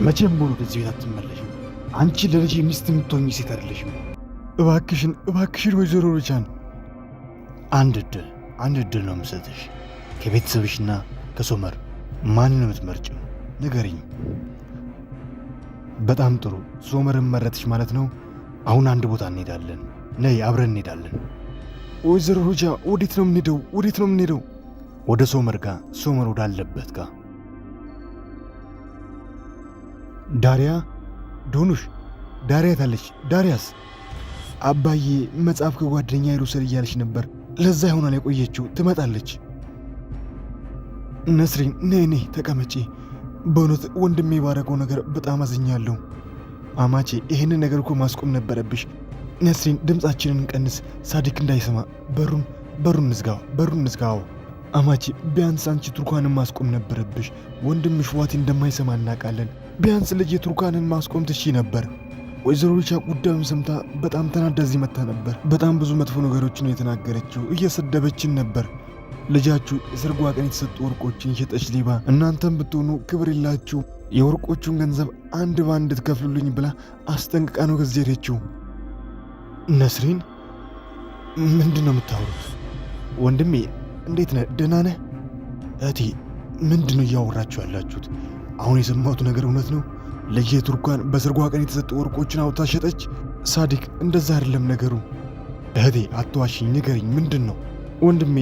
መቼም ሆኖ ወደዚህ ቤት አትመለሽም። አንቺ ለልጄ ሚስት የምትሆኚ ሴት አይደለሽም። እባክሽን እባክሽን ወይዘሮ ሩቻን አንድ እድል አንድ እድል ነው የምሰጥሽ። ከቤተሰብሽና ከሶመር ማንን ነው የምትመርጭው? ንገሪኝ። በጣም ጥሩ፣ ሶመርን መረጥሽ ማለት ነው። አሁን አንድ ቦታ እንሄዳለን። ነይ አብረን እንሄዳለን። ወይዘሮ ሩቻ ወዴት ነው የምንሄደው? ወዴት ነው የምንሄደው? ወደ ሶመር ጋ፣ ሶመር ወዳለበት ጋ። ዳሪያ ዶኑሽ፣ ዳሪያ ታለች። ዳሪያስ? አባዬ መጽሐፍ ከጓደኛ ይውሰድ እያለች ነበር። ለዛ ይሆናል የቆየችው። ትመጣለች። ነስሪን ነይ ነይ ተቀመጪ። በእውነት ወንድሜ ባረገው ነገር በጣም አዝኛለሁ። አማቼ ይህንን ነገር እኮ ማስቆም ነበረብሽ። ነስሪን ድምፃችንን እንቀንስ፣ ሳዲክ እንዳይሰማ። በሩን በሩን እንዝጋው፣ በሩን እንዝጋው። አማቼ ቢያንስ አንቺ ቱርካንን ማስቆም ነበረብሽ። ወንድምሽ ዋቲ እንደማይሰማ እናውቃለን። ቢያንስ ልጅ ቱርካንን ማስቆም ትችይ ነበር። ወይዘሮ ሪቻ ጉዳዩን ሰምታ በጣም ተናዳ እዚህ መጥታ ነበር። በጣም ብዙ መጥፎ ነገሮችን ነው የተናገረችው። እየሰደበችን ነበር። ልጃችሁ የሰርጓ ቀን የተሰጡ ወርቆችን የሸጠች ሌባ፣ እናንተም ብትሆኑ ክብር የላችሁ፣ የወርቆቹን ገንዘብ አንድ በአንድ ትከፍሉልኝ ብላ አስጠንቅቃ ነው ከዚህ ሄደችው። ነስሪን ምንድን ነው የምታወሩት? ወንድሜ እንዴት ነህ? ደህና ነህ? እህቴ ምንድን ነው እያወራችሁ ያላችሁት? አሁን የሰማሁት ነገር እውነት ነው? ልጄ ቱርካን በሰርጓ ቀን የተሰጡ ወርቆችን አውጥታ ሸጠች? ሳዲቅ እንደዛ አይደለም ነገሩ። እህቴ አትዋሽኝ፣ ንገሪኝ፣ ምንድን ነው? ወንድሜ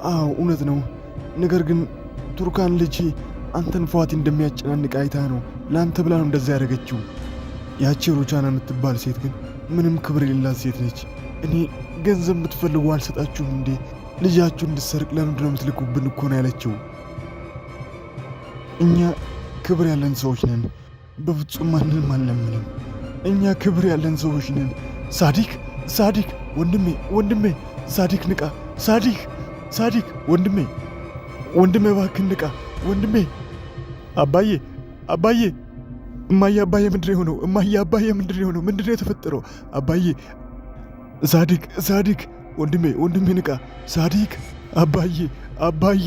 አዎ እውነት ነው። ነገር ግን ቱርካን ልጄ አንተን ፏቲ እንደሚያጨናንቅ አይታ ነው ለአንተ ብላ ነው እንደዛ ያደረገችው። ያቺ ሩቻና የምትባል ሴት ግን ምንም ክብር የሌላት ሴት ነች። እኔ ገንዘብ የምትፈልጉ አልሰጣችሁም እንዴ? ልጃችሁ እንድትሰርቅ ለምንድን ነው የምትልኩብን እኮ ነው ያለችው። እኛ ክብር ያለን ሰዎች ነን። በፍጹም ማንንም አንለምንም። እኛ ክብር ያለን ሰዎች ነን። ሳዲክ ሳዲክ፣ ወንድሜ ወንድሜ፣ ሳዲክ ንቃ! ሳዲክ ሳዲክ፣ ወንድሜ ወንድሜ፣ እባክህ ንቃ ወንድሜ። አባዬ አባዬ፣ እማዬ፣ አባዬ፣ ምንድን ነው የሆነው? እማዬ፣ አባዬ፣ ምንድን ነው የሆነው? ምንድን ነው የተፈጠረው? አባዬ፣ ሳዲክ ሳዲክ፣ ወንድሜ ወንድሜ፣ ንቃ! ሳዲክ፣ አባዬ አባዬ።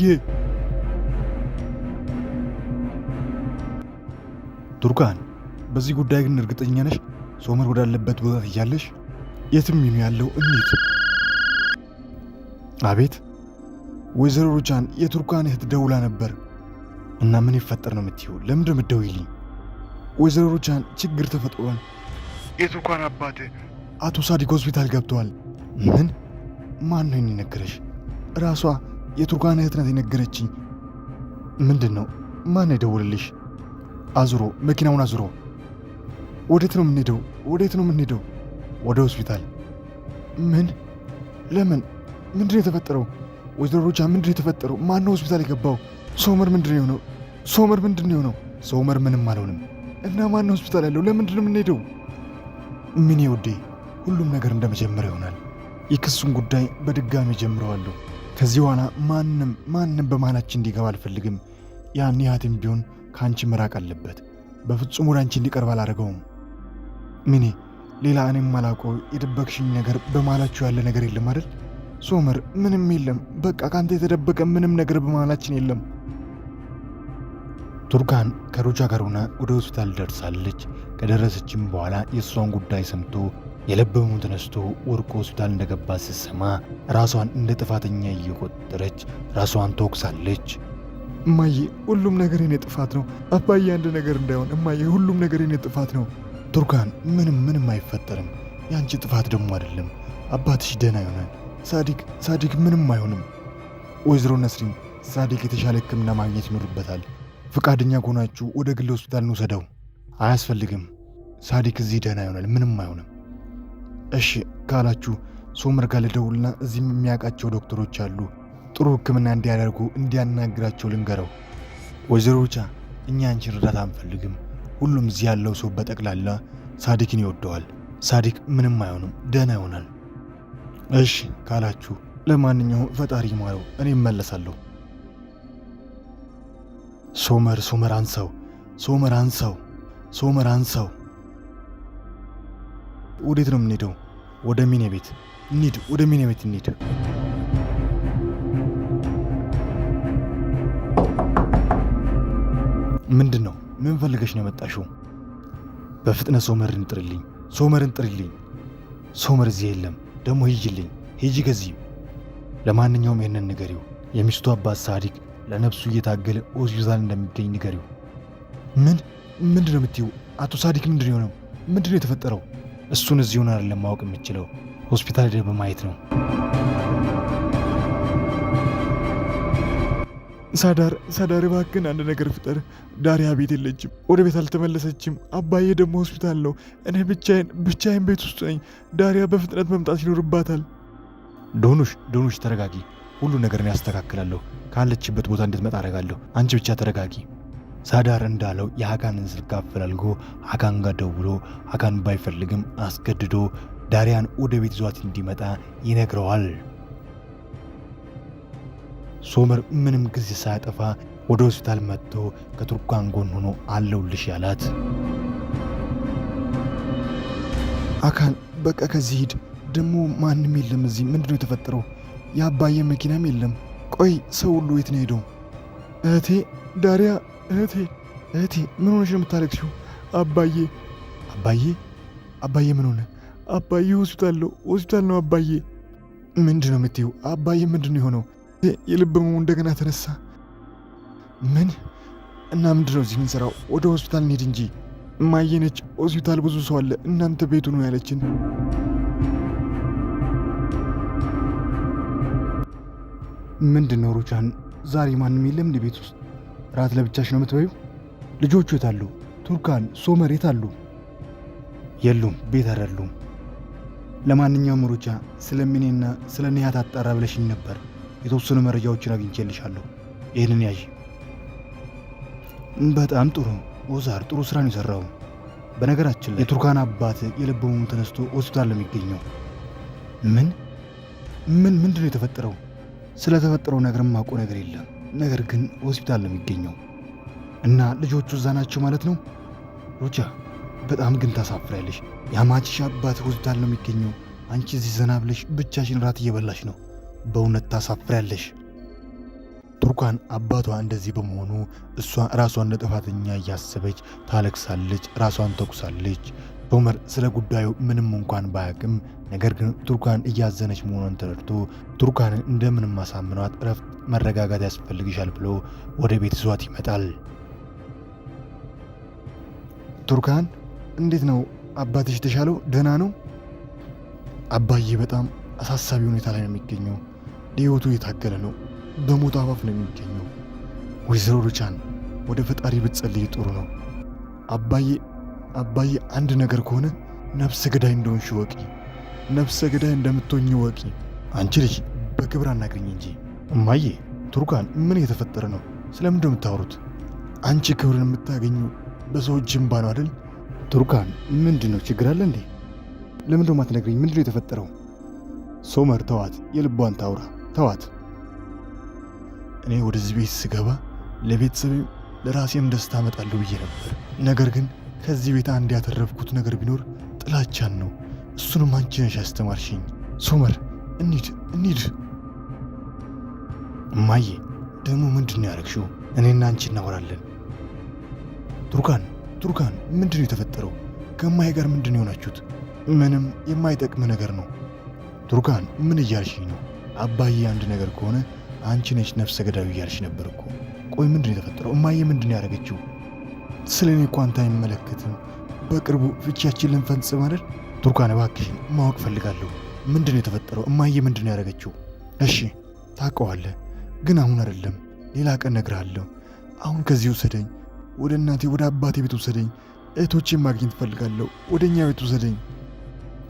ቱርካን፣ በዚህ ጉዳይ ግን እርግጠኛ ነሽ? ሶመር ወዳለበት ቦታ ትያለሽ? የትም ይሁን ያለው እንሂድ። አቤት። ወይዘሮ ሩቻን የቱርካን እህት ደውላ ነበር። እና ምን ይፈጠር ነው የምትይው? ለምንድን ነው የምትደውይልኝ? ወይዘሮ ሩቻን ችግር ተፈጥሯል። የቱርካን አባት አቶ ሳዲቅ ሆስፒታል ገብተዋል። ምን? ማን ነው የነገረሽ? ራሷ የቱርካን እህት ናት የነገረችኝ። ምንድን ነው? ማን ነው የደወለልሽ? አዙሮ መኪናውን አዙሮ። ወዴት ነው የምንሄደው? ወዴት ነው የምንሄደው? ወደ ሆስፒታል። ምን? ለምን? ምንድን ነው የተፈጠረው? ወይዘሮ ሩቻ ምንድን ነው የተፈጠረው? ማን ነው ሆስፒታል የገባው? ሶመር ምንድን ነው የሆነው? ሶመር ምንድን ነው የሆነው? ሶመር ምንም አልሆንም። እና ማን ነው ሆስፒታል ያለው? ለምንድን ነው የምንሄደው? ምን ውዴ፣ ሁሉም ነገር እንደመጀመሪያ ይሆናል። የክሱን ጉዳይ በድጋሚ ጀምረዋለሁ። ከዚህ በኋላ ማንም ማንም በመሃላችን እንዲገባ አልፈልግም። ያን ያህትም ቢሆን ከአንቺ መራቅ አለበት። በፍጹም ወደ አንቺ እንዲቀርብ አላደርገውም። ሚኔ፣ ሌላ እኔም ማላውቀው የደበቅሽኝ ነገር በመሃላችሁ ያለ ነገር የለም አይደል? ሶመር፣ ምንም የለም። በቃ ከአንተ የተደበቀ ምንም ነገር በመሃላችን የለም። ቱርካን ከሩቻ ጋር ሆና ወደ ሆስፒታል ደርሳለች። ከደረሰችም በኋላ የእሷን ጉዳይ ሰምቶ የለበሙ ተነስቶ ወርቆ ሆስፒታል እንደገባ ስትሰማ ራሷን እንደ ጥፋተኛ እየቆጠረች ራሷን ትወቅሳለች። እማዬ፣ ሁሉም ነገር የኔ ጥፋት ነው። አባዬ፣ አንድ ነገር እንዳይሆን እማዬ፣ ሁሉም ነገር የኔ ጥፋት ነው። ቱርካን፣ ምንም ምንም አይፈጠርም። የአንቺ ጥፋት ደግሞ አይደለም። አባትሽ ደህና ይሆናል። ሳዲቅ ሳዲቅ ምንም አይሆንም። ወይዘሮ ነስሪን፣ ሳዲቅ የተሻለ ሕክምና ማግኘት ይኖርበታል። ፈቃደኛ ከሆናችሁ ወደ ግል ሆስፒታል እንውሰደው። አያስፈልግም። ሳዲቅ እዚህ ደህና ይሆናል። ምንም አይሆንም። እሺ ካላችሁ ሶመር ጋር ልደውልና እዚህም የሚያውቃቸው ዶክተሮች አሉ፣ ጥሩ ሕክምና እንዲያደርጉ እንዲያናግራቸው ልንገረው። ወይዘሮ ሩቻ፣ እኛ አንቺን እርዳታ አንፈልግም። ሁሉም እዚህ ያለው ሰው በጠቅላላ ሳዲክን ይወደዋል። ሳዲክ ምንም አይሆንም፣ ደህና ይሆናል። እሺ ካላችሁ ለማንኛውም ፈጣሪ ይማረው፣ እኔ እመለሳለሁ። ሶመር ሶመር አንሳው፣ ሶመር አንሳው፣ ሶመር አንሳው። ወዴት ነው የምንሄደው? ወደ ሚኔ ቤት እንሂድ። ወደ ሚኔ ቤት እንሂድ። ምንድን ነው ምን ፈልገሽ ነው የመጣሽው? በፍጥነት ሶመርን ጥሪልኝ፣ ሶመርን ጥሪልኝ። ሶመር እዚህ የለም። ደግሞ ሂጂልኝ፣ ሂጂ ከዚህ። ለማንኛውም ይህንን ንገሪው፣ የሚስቱ አባት ሳዲቅ ለነፍሱ እየታገለ ሆስፒታል እንደሚገኝ ንገሪው። ምን ምንድን ነው የምትይው? አቶ ሳዲቅ ምንድን ነው የሆነው? ምንድን ነው የተፈጠረው? እሱን እዚሁን አይደለም ማወቅ የምችለው፣ ሆስፒታል ሄደህ በማየት ነው። ሳዳር ሳዳር፣ እባክህን አንድ ነገር ፍጠር። ዳሪያ ቤት የለችም፣ ወደ ቤት አልተመለሰችም። አባዬ ደግሞ ሆስፒታል ነው። እኔ ብቻዬን ብቻዬን ቤት ውስጥ ነኝ። ዳሪያ በፍጥነት መምጣት ይኖርባታል። ዶኑሽ ዶኑሽ፣ ተረጋጊ። ሁሉ ነገር ያስተካክላለሁ። ካለችበት ቦታ እንድትመጣ አደርጋለሁ። አንቺ ብቻ ተረጋጊ። ሳዳር እንዳለው የሀካንን ስልክ አፈላልጎ ሀካን ጋር ደውሎ ሀካን ባይፈልግም አስገድዶ ዳሪያን ወደ ቤት ይዟት እንዲመጣ ይነግረዋል። ሶመር ምንም ጊዜ ሳያጠፋ ወደ ሆስፒታል መጥቶ ከቱርካን ጎን ሆኖ አለውልሽ ያላት። አካን በቃ ከዚህ ሂድ። ደግሞ ማንም የለም እዚህ። ምንድነው የተፈጠረው? የአባዬ መኪናም የለም። ቆይ ሰው ሁሉ የት ነው ሄደው? እህቴ ዳሪያ፣ እህቴ፣ እህቴ ምን ሆነሽ ነው የምታለቅሽው? አባዬ፣ አባዬ፣ አባዬ ምን ሆነ? አባዬ ሆስፒታል ነው፣ ሆስፒታል ነው አባዬ። ምንድን ነው የምትይው? አባዬ ምንድን ነው የሆነው? የልብ ህመሙ እንደገና ተነሳ። ምን እና ምንድን ነው እዚህ የምንሰራው? ወደ ሆስፒታል እንሂድ እንጂ። እማዬ ነች፣ ሆስፒታል ብዙ ሰው አለ፣ እናንተ ቤቱ ነው ያለችን። ምንድን ነው ሩቻን፣ ዛሬ ማንም የለም እንደ ቤት ውስጥ? ራት ለብቻሽ ነው የምትበዩ? ልጆቹ የት አሉ? ቱርካን፣ ሶመር የት አሉ? የሉም፣ ቤት አይደሉም። ለማንኛውም ሩቻ፣ ስለ ሚኔና ስለ ኒሃት አጣራ ብለሽኝ ነበር። የተወሰኑ መረጃዎችን አግኝቼልሻለሁ። ይህንን ያዥ። በጣም ጥሩ ኦዛር፣ ጥሩ ስራ ነው የሰራው። በነገራችን ላይ የቱርካን አባት የልብ ህመሙ ተነስቶ ሆስፒታል ነው የሚገኘው። ምን ምን ምንድን ነው የተፈጠረው? ስለተፈጠረው ነገር የማውቀው ነገር የለም። ነገር ግን ሆስፒታል ነው የሚገኘው እና ልጆቹ እዛ ናቸው ማለት ነው። ሩቻ በጣም ግን ታሳፍሪያለሽ። የአማችሽ አባት ሆስፒታል ነው የሚገኘው። አንቺ እዚህ ዘና ብለሽ ብቻሽን ራት እየበላሽ ነው። በእውነት ታሳፍሪያለሽ። ቱርካን አባቷ እንደዚህ በመሆኑ እሷ ራሷን እንደ ጥፋተኛ እያሰበች ታለቅሳለች፣ ራሷን ተኩሳለች። ሶመር ስለ ጉዳዩ ምንም እንኳን ባያውቅም ነገር ግን ቱርካን እያዘነች መሆኗን ተረድቶ ቱርካንን እንደምንም አሳምኗት እረፍት፣ መረጋጋት ያስፈልግሻል ብሎ ወደ ቤት ይዟት ይመጣል። ቱርካን እንዴት ነው አባትሽ የተሻለው? ደህና ነው? አባዬ በጣም አሳሳቢ ሁኔታ ላይ ነው የሚገኘው። ለህይወቱ እየታገለ ነው። በሞት አፋፍ ነው የሚገኘው። ወይዘሮ ሩቻን ወደ ፈጣሪ ብትጸልይ ጥሩ ነው። አባዬ አባዬ አንድ ነገር ከሆነ ነፍሰ ገዳይ እንደሆንሽ ወቂ፣ ነፍሰ ገዳይ እንደምትሆኝ ወቂ። አንቺ ልጅ በክብር አናግሪኝ እንጂ። እማዬ ቱርካን፣ ምን እየተፈጠረ ነው? ስለምንድን ነው የምታወሩት? አንቺ ክብርን የምታገኙ በሰው እጅ እምባ ነው አይደል? ቱርካን፣ ምንድን ነው ችግር አለ እንዴ? ለምንድን ነው የማትነግሪኝ? ምንድን ነው የተፈጠረው? ሶመር ተዋት፣ የልቧን ታውራ፣ ተዋት። እኔ ወደዚህ ቤት ስገባ ለቤተሰቤም ለራሴም ደስታ አመጣለሁ ብዬ ነበር። ነገር ግን ከዚህ ቤት አንድ ያተረፍኩት ነገር ቢኖር ጥላቻን ነው። እሱንም አንቺ ነሽ ያስተማርሽኝ። ሶመር እንሂድ፣ እንሂድ። እማዬ ደግሞ ምንድን ነው ያደረግሽው? እኔና አንቺ እናወራለን። ቱርካን፣ ቱርካን ምንድን ነው የተፈጠረው? ከእማዬ ጋር ምንድን ነው የሆናችሁት? ምንም የማይጠቅም ነገር ነው። ቱርካን ምን እያልሽኝ ነው? አባዬ አንድ ነገር ከሆነ አንቺ ነሽ ነፍሰ ገዳዩ እያልሽ ነበር እኮ። ቆይ ምንድን ነው የተፈጠረው? እማዬ ምንድን ነው ያደረገችው? ስለ እኔ እኮ አንተ አይመለከትም። በቅርቡ ፍቺያችን ልንፈጽም አይደል? ቱርካን እባክሽን ማወቅ ፈልጋለሁ። ምንድን ነው የተፈጠረው? እማዬ ምንድን ነው ያደረገችው? እሺ ታውቀዋለህ፣ ግን አሁን አይደለም፣ ሌላ ቀን እነግርሃለሁ። አሁን ከዚህ ውሰደኝ፣ ወደ እናቴ ወደ አባቴ ቤት ውሰደኝ። እህቶቼን ማግኘት እፈልጋለሁ። ወደ እኛ ቤት ውሰደኝ።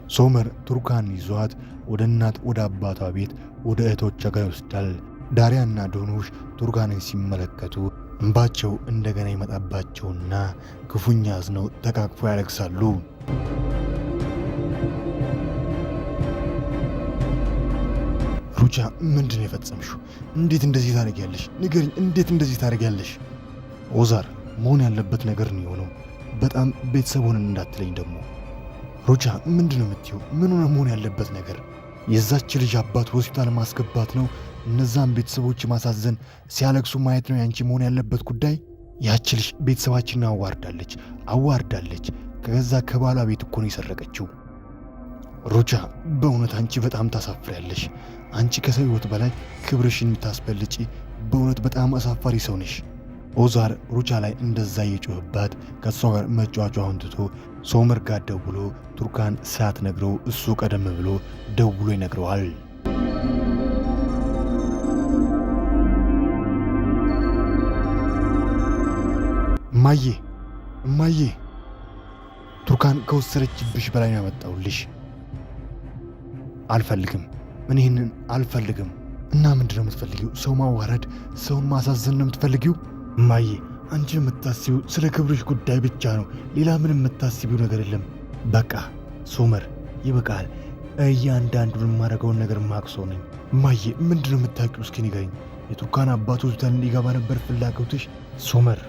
ሶመር ቱርካን ይዟት ወደ እናት ወደ አባቷ ቤት ወደ እህቶቿ ጋር ይወስዳል። ዳሪያና ዶኖሽ ቱርካንን ሲመለከቱ እንባቸው እንደገና ይመጣባቸውና ክፉኛ አዝነው ተቃቅፎ ያለቅሳሉ። ሩቻ ምንድን ነው የፈጸምሽው? እንዴት እንደዚህ ታደርጊያለሽ? ንገሪኝ፣ እንዴት እንደዚህ ታደርጊያለሽ? ኦዛር መሆን ያለበት ነገር ነው የሆነው። በጣም ቤተሰብ ሆነን እንዳትለኝ ደግሞ። ሩቻ ምንድን ነው የምትይው? ምን ሆነ መሆን ያለበት ነገር? የዛች ልጅ አባት ሆስፒታል ማስገባት ነው፣ እነዛን ቤተሰቦች ማሳዘን፣ ሲያለቅሱ ማየት ነው ያንቺ መሆን ያለበት ጉዳይ። ያች ልጅ ቤተሰባችንን አዋርዳለች አዋርዳለች። ከገዛ ከባሏ ቤት እኮ ነው የሰረቀችው። ሩቻ በእውነት አንቺ በጣም ታሳፍሪያለሽ። አንቺ ከሰው ሕይወት በላይ ክብርሽን የምታስበልጪ በእውነት በጣም አሳፋሪ ሰው ነሽ። ኦዛር ሩቻ ላይ እንደዛ እየጮህባት ከእሷ ጋር መጫጫውን ትቶ ሶመር ጋር ደውሎ ቱርካን ሳትነግረው እሱ ቀደም ብሎ ደውሎ ይነግረዋል። እማዬ እማዬ፣ ቱርካን ከወሰደችብሽ በላይ ነው ያመጣሁልሽ። አልፈልግም፣ እኔ ይህንን አልፈልግም። እና ምንድን ነው የምትፈልጊው? ሰው ማዋረድ፣ ሰውን ማሳዘን ነው የምትፈልጊው? እማዬ አንቺ የምታስቢው ስለ ክብርሽ ጉዳይ ብቻ ነው። ሌላ ምንም የምታስቢው ነገር የለም። በቃ ሶመር ይበቃል። እያንዳንዱን የማደርገውን ነገር ማቅሶ ነኝ። እማዬ ምንድን ነው የምታውቂው? እስኪ ንገሪኝ። የቱርካን አባት ሆስፒታል እንዲገባ ነበር ፍላጎትሽ? ሶመር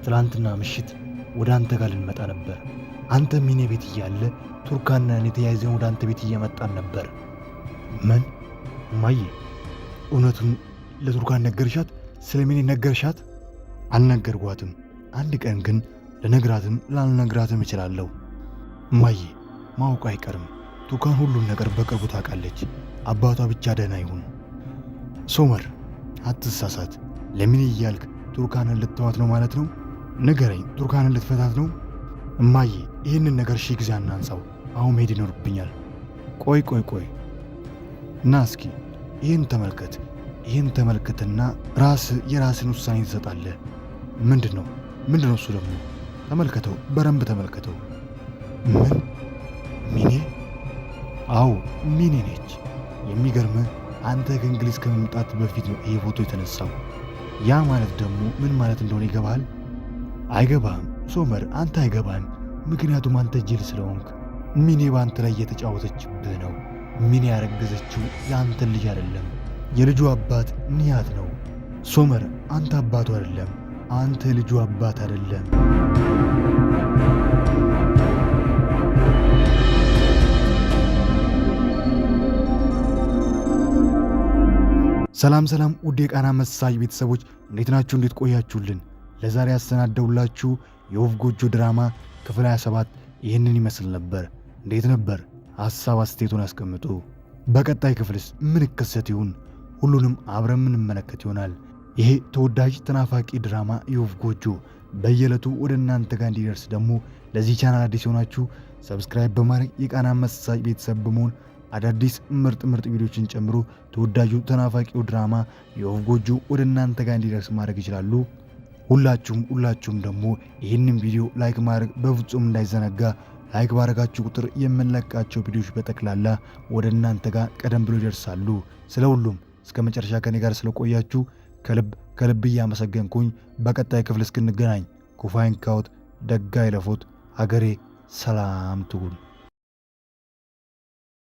ትላንትና ምሽት ወደ አንተ ጋር ልንመጣ ነበር። አንተ ሚኔ ቤት እያለ ቱርካንና እኔ ተያይዘን ወደ አንተ ቤት እየመጣን ነበር። ምን እማዬ፣ እውነቱን ለቱርካን ነገርሻት? ስለ ሚኔ ነገርሻት? አልነገርኳትም። አንድ ቀን ግን ልነግራትም ላልነግራትም እችላለሁ። እማዬ ማወቁ አይቀርም። ቱርካን ሁሉን ነገር በቅርቡ ታውቃለች። አባቷ ብቻ ደህና ይሁን። ሶመር አትሳሳት። ለሚኔ እያልክ ቱርካንን ልትተዋት ነው ማለት ነው? ንገረኝ፣ ቱርካንን ልትፈታት ነው? እማዬ ይህንን ነገር ሺህ ጊዜ አናንሳው። አሁን መሄድ ይኖርብኛል። ቆይ ቆይ ቆይ፣ ና እስኪ ይህን ተመልከት። ይህን ተመልከትና ራስ የራስን ውሳኔ ትሰጣለህ። ምንድን ነው ምንድን ነው እሱ ደግሞ? ተመልከተው፣ በደንብ ተመልከተው። ምን ሚኔ? አዎ ሚኔ ነች። የሚገርምህ አንተ ከእንግሊዝ ከመምጣት በፊት ነው ይሄ ፎቶ የተነሳው። ያ ማለት ደግሞ ምን ማለት እንደሆነ ይገባሃል? አይገባህም ሶመር፣ አንተ አይገባህም። ምክንያቱም አንተ ጅል ስለሆንክ። ሚኔ በአንተ ላይ እየተጫወተችብህ ነው። ሚኔ ያረገዘችው የአንተን ልጅ አይደለም፣ የልጁ አባት ኒያት ነው። ሶመር፣ አንተ አባቱ አይደለም፣ አንተ ልጁ አባት አይደለም። ሰላም ሰላም፣ ውድ የቃና መሳይ ቤተሰቦች እንዴት ናችሁ? እንዴት ቆያችሁልን? ለዛሬ ያሰናደውላችሁ የወፍ ጎጆ ድራማ ክፍል 27 ይህንን ይመስል ነበር። እንዴት ነበር? ሐሳብ አስተያየቱን ያስቀምጡ። በቀጣይ ክፍልስ ምን ይከሰት ይሆን? ሁሉንም አብረን የምንመለከት ይሆናል። ይሄ ተወዳጅ ተናፋቂ ድራማ የወፍ ጎጆ በየዕለቱ ወደ እናንተ ጋር እንዲደርስ ደግሞ ለዚህ ቻናል አዲስ የሆናችሁ subscribe በማድረግ የቃና መሳጭ ቤተሰብ በመሆን አዳዲስ ምርጥ ምርጥ ቪዲዮችን ጨምሮ ተወዳጁ ተናፋቂው ድራማ የወፍ ጎጆ ወደ እናንተ ጋር እንዲደርስ ማድረግ ይችላሉ። ሁላችሁም ሁላችሁም ደግሞ ይህንን ቪዲዮ like ማድረግ በፍጹም እንዳይዘነጋ። like ባረጋችሁ ቁጥር የምንለቃቸው ቪዲዮዎች በጠቅላላ ወደ እናንተ ጋር ቀደም ብሎ ይደርሳሉ። ስለ ሁሉም እስከ መጨረሻ ከኔ ጋር ስለቆያችሁ ከልብ ከልብ እያመሰገንኩኝ በቀጣይ ክፍል እስክንገናኝ ኩፋይን ካውት ደጋ ይለፉት። ሀገሬ ሰላም ትሁን።